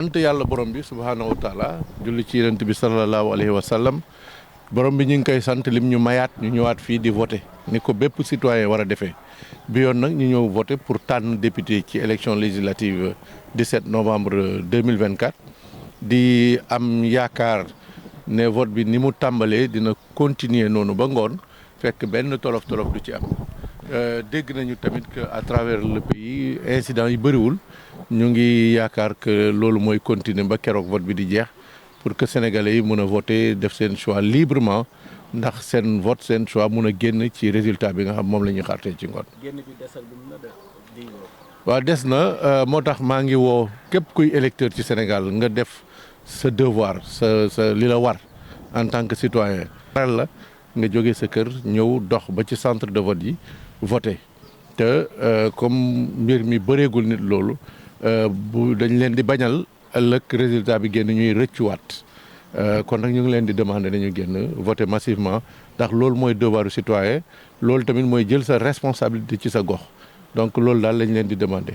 sant yàlla borom bi subhaanahu wa taala julli ci yonent bi sallallahu alayhi wa sallam borom bi ñu ngi koy sant lim ñu mayaat ñu ñëwaat fii di voter ni ko bépp citoyen war a defee bi yoon nag ñu ñëw voter pour tànn député ci élection législative 17 novembre 2024 di am yaakaar ne vote bi ni mu tàmbalee dina continuer noonu ba ngoon fekk benn tolof du ci am dégg nañu tamit que à travers le pays incident yi bëriwul ñu ngi yaakaar que loolu mooy continuer ba keroog vote bi di jeex pour que sénégalais yi mën a voter def seen choix librement ndax seen vote seen choix mën a génn ci résultat bi nga xam moom la ñuy xaartee ci ngoon. génn bi desal bi na di waaw des na moo tax maa ngi woo képp kuy électeur ci Sénégal nga def sa devoir sa li la war en tant que citoyen. paral la nga jógee sa kër ñëw dox ba ci centre de vote yi voter te comme mbir mi bëreegul nit loolu bu dañ leen di bañal ëllëg résultat bi génn ñuy rëccuwaat kon nag ñu ngi leen di demander nañu génn voter massivement ndax loolu mooy devoiru citoyen loolu tamit mooy jël sa responsabilité ci sa gox donc loolu daal lañ leen di demander.